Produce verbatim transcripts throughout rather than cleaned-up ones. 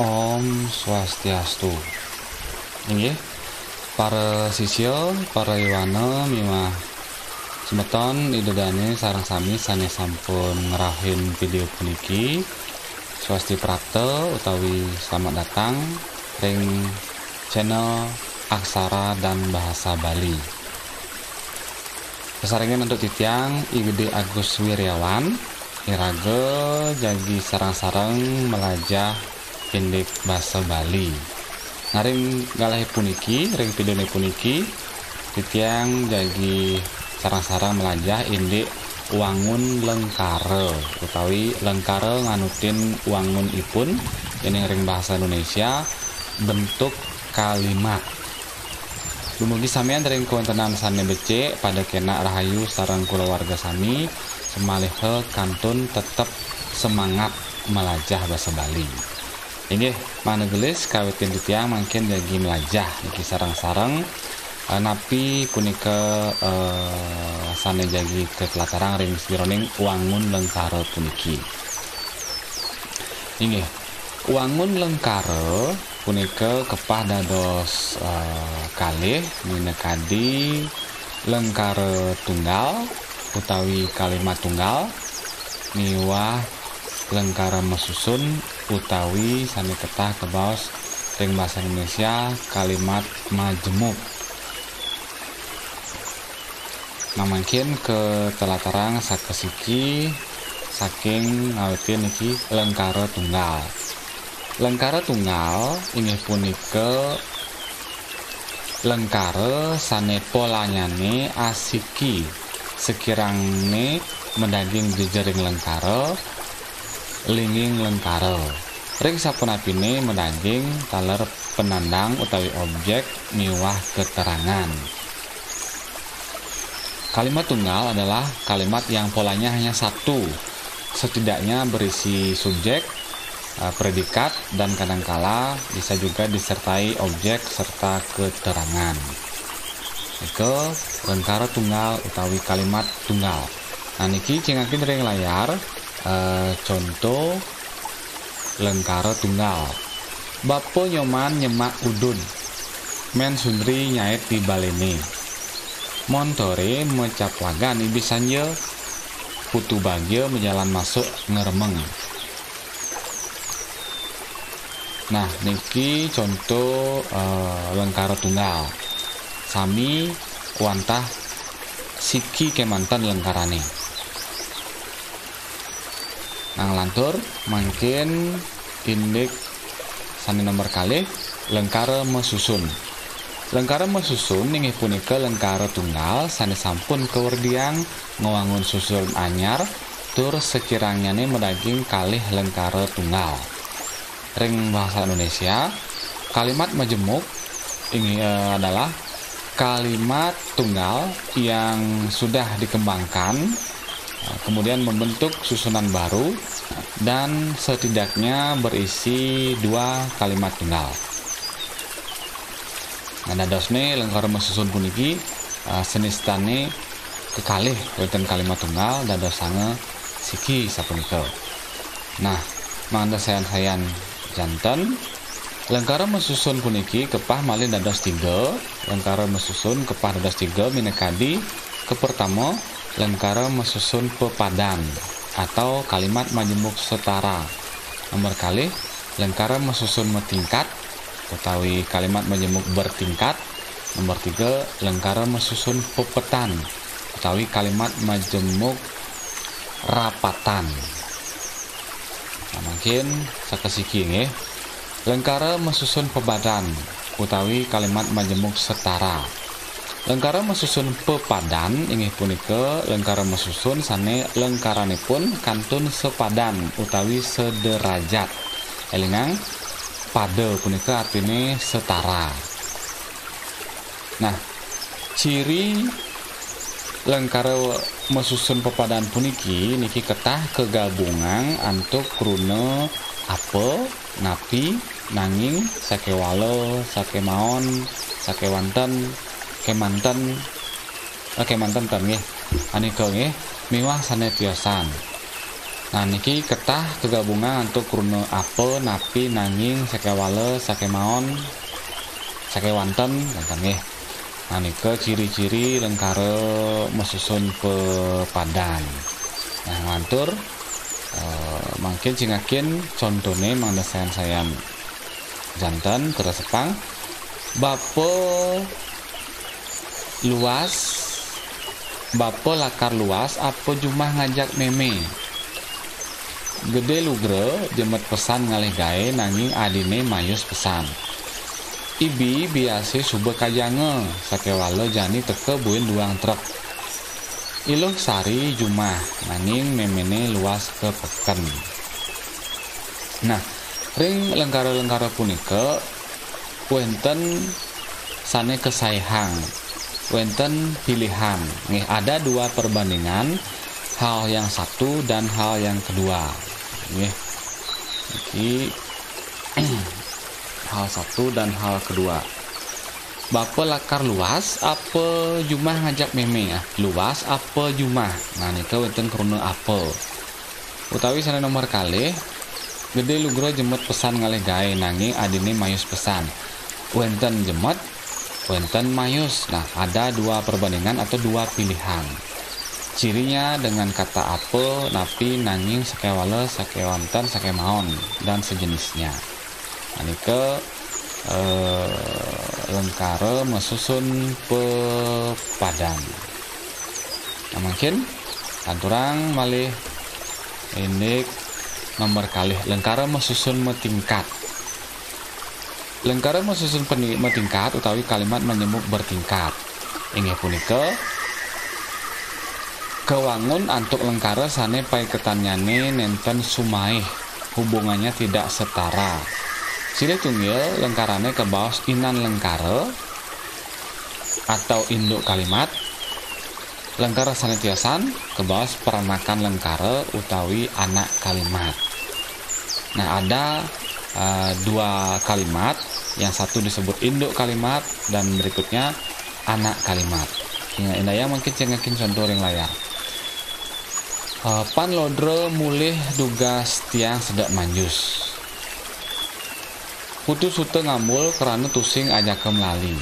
Om Swastiastu. Inggih, para sisya, para yowana miwah semeton Ida Dane sareng sami sane sampun ngrahin video puniki, swasti prapta utawi selamat datang ring channel Aksara dan Bahasa Bali. Sesarengin antuk titiang I Gede Agus Wiryawan, iraga jagi sareng-sareng malajah indik basa Bali. Nah, ring galahe puniki, ring videone puniki, titiang jagi sareng-sareng malajah indik wangun lengkara utawi lengkara nganutin wangunipun, yening ring basa Indonesia bentuk kalimat. Dumugi samian ring kawentenan sane becik, pada kenak rahayu sareng kulawarga sami, samaliha kantun tetep semangat malajah basa Bali. Inggih, mangda gelis kawitin titiang mangkin jagi malajah niki sareng-sareng, eh, napi punika, eh, sane jagi katlatarang ring sajeroning wangun lengkara puniki. Inggih, wangun lengkara punika kepah dados, eh, kalih, minakadi lengkara tunggal utawi kalimat tunggal, miwah lengkara masusun utawi sane ketah kabaos ring basa Indonesia kalimat majemuk. Nah, mangkin katlatarang sakasiki saking ngawitin niki lengkara tunggal. Lengkara tunggal inggih punika lengkara sane polanyane asiki sakirangane madaging jejering lengkara, lingging lengkara. Ring sapunapine madaging taler penandang utawi objek miwah keterangan. Kalimat tunggal adalah kalimat yang polanya hanya satu, setidaknya berisi subjek, eh, predikat, dan kadangkala bisa juga disertai objek serta keterangan. Nika lengkara tunggal utawi kalimat tunggal. Nah, niki cingakin ring layar, eh, contoh lengkara tunggal. Bapa Nyoman nyemak udud. Mén Sundri nyait di balene. Montore macaplagan ibis sanja. Putu Bagia majalan masuk ngremeng. Nah, niki contoh, eh, lengkara tunggal. Sami wantah siki kemanten lengkarane. Nah, nglantur mangkin indik sane nomor kalih, lengkara masusun. Lengkara masusun inggih punika lengkara tunggal sane sampun kawerdiang ngwangun susunan anyar tur sakirangyane madaging kalih lengkara tunggal. Ring bahasa Indonesia, kalimat majemuk ini, eh, adalah kalimat tunggal yang sudah dikembangkan, eh, kemudian membentuk susunan baru dan setidaknya berisi dua kalimat tunggal. Nah, dadosne lengkara masusun puniki, eh, senistane kekalih wenten kalimat tunggal dados sanga siki sapunika. Nah, mangda sayan-sayan janten, lengkara masusun puniki kepah malih dados tiga. Lengkara masusun kepah dados tiga minakadi, kapertama, lengkara masusun pepadan atau kalimat majemuk setara. Nomor kalih, lengkara masusun matingkat utawi kalimat majemuk bertingkat. Nomor tiga, lengkara masusun pepetan utawi kalimat majemuk rapatan. Nah, mangkin sakasiki nggih. Lengkara masusun pepadan utawi kalimat majemuk setara. Lengkara masusun pepadan inggih punika lengkara masusun sane lengkaranipun kantun sepadan utawi sederajat. Elingang, pada punika artine setara. Nah, ciri lengkara masusun pepadan puniki niki ketah kagabungang antuk kruna apa, napi, nanging, sakewala, sakemaon, sakewanten, kemanten, eh, kemanten ten nggih, anika nggih, miwah sane tiosan. Nah, niki ketah kagabungan antuk kruna apa, napi, nanging, sakéwala, sakémaon, sakéwanten, kénten nggih. Nah, nika ciri-ciri lengkara masusun pepadan. Nah, nglantur, eh, mangkin cingakin contoné mangda sayan-sayan janten, karesepang. Bapa luas, bapa lakar luas, apa jumah ngajak mémé. Gedé lugra jemet pesan ngalih gaé, nanging adiné mayus pesan. Ibi biasé suba kajanga, sakéwala jani teka buin duang trek. Iluh sari jumah, nanging méméné luas ka peken. Nah, ring lengkara-lengkara punika wénten sané kasaihang, wénten pilihan. Nggih, ada dua perbandingan, hal yang satu dan hal yang kedua. Nggih. Niki hal satu dan hal kedua. Bapa lakar luas apa jumah ngajak mémé? Ah, luas apa jumah? Nah, nika wénten kruna apa. Utawi sané nomor kalih, gedé lugra jemet pesan ngalih gaé, nanging adiné mayus pesan. Wénten jemet, wénten mayus. Nah, ada dua perbandingan atau dua pilihan. Cirinya dengan kata apa, napi, nanging, sakéwala, sakéwanten, sakémaon, dan sejenisnya. Nah, nika, eh, lengkara masusun pepadan. Nah, mangkin lanturang malih indik nomor kalih, lengkara masusun matingkat. Lengkara masusun peni-, matingkat utawi kalimat majemuk bertingkat. Inggih punika kawangun antuk lengkara sané paiketannyané nénten sumaih, hubungannya tidak setara. Silih tunggil lengkarané kabaos inan lengkara atau induk kalimat. Lengkara sané tiosan kabaos peranakan lengkara utawi anak kalimat. Nah, ada, eh, dua kalimat, yang satu disebut induk kalimat dan berikutnya anak kalimat. Ingat, indayang mangkin cingakin contoh ring layar. Eh, pan lodra mulih dugas tiang sedek manjus. Putu suta ngambul krana tusing ajaka melali.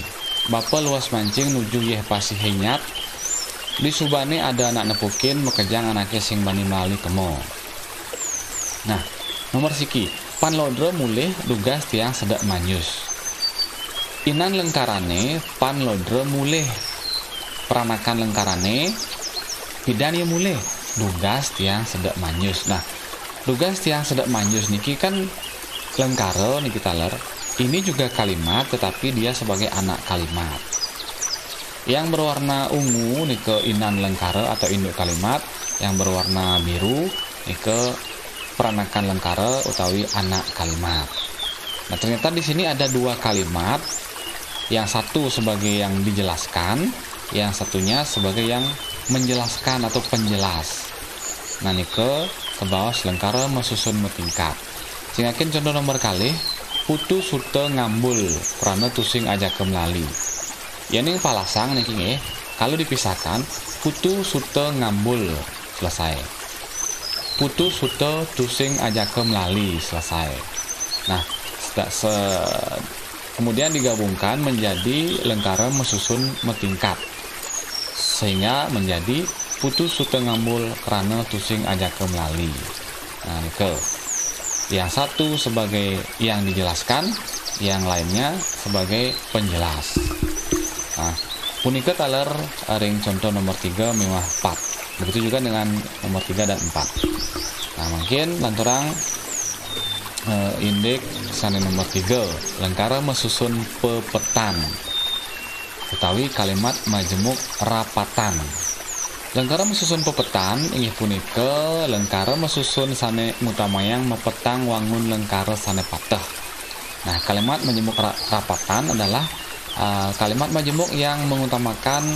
Bapa luas mancing nuju yéh pasihé nyat. Disubané ada anak nepukin makejang anaké sing bani melali kema. Nah, nomor siki, pan lodra mulih dugas tiang sedek manjus. Inan lengkarané pan lodra mulih. Peranakan lengkarané pidan ia mulih dugas tiang sedek manjus. Nah, dugas tiang sedek manjus niki kan lengkara niki taler. Ini juga kalimat, tetapi dia sebagai anak kalimat. Yang berwarna ungu nika inan lengkara atau induk kalimat, yang berwarna biru nika peranakan lengkara utawi anak kalimat. Nah, ternyata di sini ada dua kalimat, yang satu sebagai yang dijelaskan, yang satunya sebagai yang menjelaskan atau penjelas. Nah, nika kabaos lengkara masusun matingkat. Cingakin contoh nomor kalih, putu suta ngambul, krana tusing ajaka melali. Yéning palasang niki nggih, kalau dipisahkan, putu suta ngambul, selesai. Putu suta tusing ajaka melali, selesai. Nah, seta-, se-, kemudian digabungkan menjadi lengkara masusun matingkat, sehingga menjadi putu suta ngambul krana tusing ajaka melali. Nah, nika. Yang satu sebagai yang dijelaskan, yang lainnya sebagai penjelas. Nah, punika taler ring contoh nomor tiga miwah empat. Begitu juga dengan nomor tiga dan empat. Nah, mangkin lanturang, eh, indik sané nomor tiga, lengkara masusun pepetan utawi kalimat majemuk rapatan. Lengkara masusun pepetan inggih punika lengkara masusun sané ngutamayang mapetang wangun lengkara sané pateh. Nah, kalimat majemuk ra-, rapatan adalah, eh, kalimat majemuk yang mengutamakan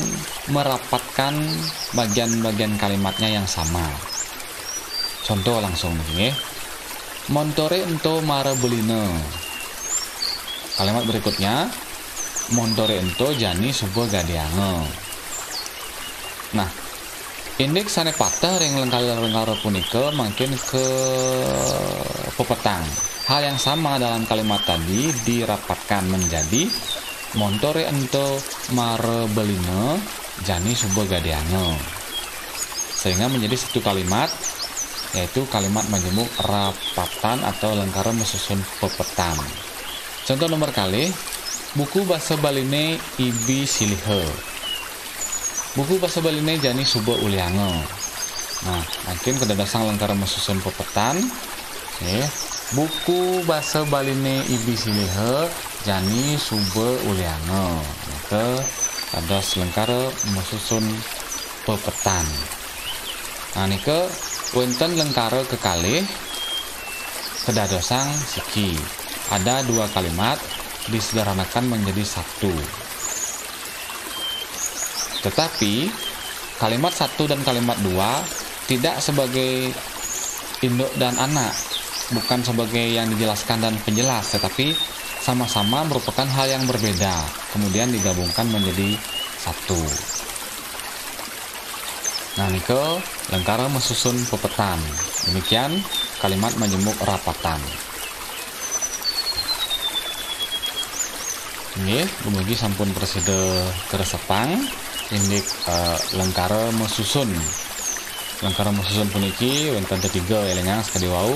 merapatkan bagian-bagian kalimatnya yang sama. Contoh langsung nggih. Montoré ento mara belina. Kalimat berikutnya, montoré ento jani suba gadéanga. Nah, Indik sane pateh ring lengkara-lengkara punika mangkin ka pepetang. Hal yang sama dalam kalimat tadi dirapatkan menjadi montore ento mara belina jani suba gadianga. Sehingga menjadi satu kalimat, yaitu kalimat majemuk rapatan atau lengkara masusun pepetan. Contoh nomor kalih, buku basa Baline ibi siliha. Buku basa Baline jani suba ulianga. Nah, mangkin kadadosang lengkara masusun pepetan. Nggih. Buku basa Baline ibi siliha jani suba ulianga. Nika dados lengkara masusun pepetan. Nah, nika wenten lengkara kekalih kadadosang siki. Ada dua kalimat disederhanakan menjadi satu. Tetapi, kalimat satu dan kalimat dua tidak sebagai induk dan anak, bukan sebagai yang dijelaskan dan penjelas, tetapi sama-sama merupakan hal yang berbeda, kemudian digabungkan menjadi satu. Nah, nika lengkara masusun pepetan. Demikian kalimat majemuk rapatan. Nggih, dumugi sampun prasida kresepang indik, eh, lengkara masusun. Lengkara masusun puniki wenten tetiga, elingang sakadi wau.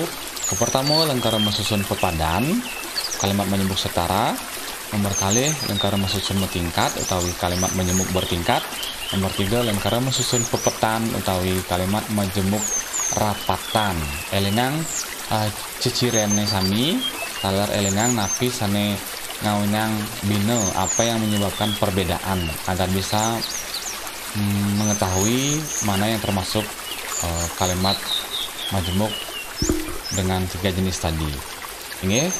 Kapertama, lengkara masusun pepadan, kalimat majemuk setara. Nomor kalih, lengkara masusun matingkat utawi kalimat majemuk bertingkat. Nomor tiga, lengkara masusun pepetan utawi kalimat majemuk rapatan. Elingang, eh, cecirene sami, taler elingang napi sane ngawinang bina, apa yang menyebabkan perbedaan, agar bisa, mm, mengetahui mana yang termasuk, eh, kalimat majemuk dengan tiga jenis tadi. Inggih,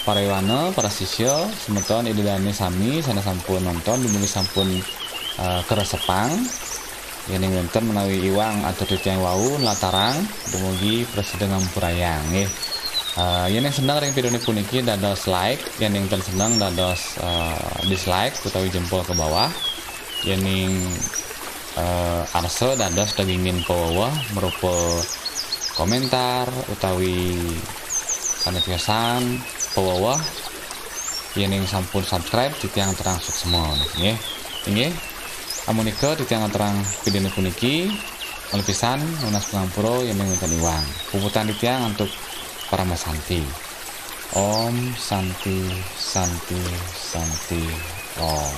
para yowana, para sisya, semeton ida dane sami sane sampun nonton, dumugi sampun, eh, kresepang. Yening wenten menawi iwang atur titiang wau nlatarang, dumugi prasida ngampurayang, nggih. Eh, yening seneng ring videone puniki dados like, yening ten seneng dados, eh, dislike utawi jempol ke bawah. Yening, eh, arsa dados dagingin paweweh marupa komentar utawi sane tiosan paweweh. Yening sampun subscribe, titiang aturang suksma, nggih. Inggih. Amunika titiang aturang videone puniki, malepisan nunas pangampura yening wenten iwang. Puputang titiang antuk parama santi. Om Santi, Santi, Santi, Om.